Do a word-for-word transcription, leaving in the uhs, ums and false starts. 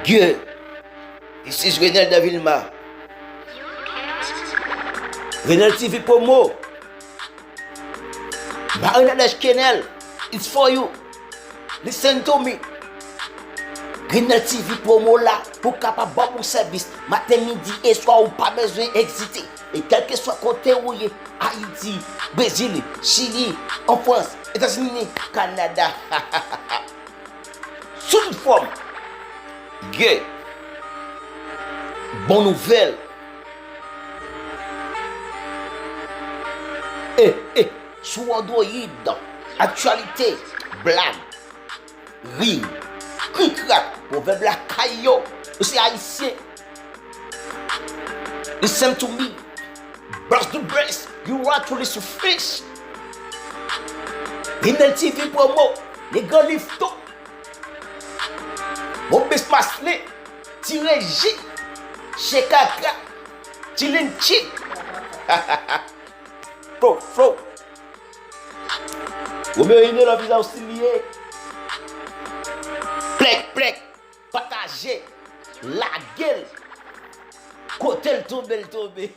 Yeah, this is Renel Davilma. Renel T V Promo. Marie-Nadège Kenel, it's for you. Listen to me. Renel T V Promo la pou kapab ba w bon sèvis maten, midi e swa, ou pa bezwen ezite. E kèlkeswa kote ou ye, Ayiti, Brezil, Chili, an Frans, Etazini, Kanada. Sou tout fòm. Gè. Bon nouvèl. Eh, eh, sou Android. Aktyalite, blag, ri, krikrak, pwovèb lakay yo. Nou se Ayisyen. Listen to me. Bust the best, you are truly selfish. Renel T V Promo, Negro Lifto, Maurice Marcelin, Ti Reji, Chekaka, Ti Lenchi. Flow, flow. Romeo Hine nan vizaj ou si li ye. Plèk, plèk. Pataje. Lage l. Kote l tonbe, l tonbe.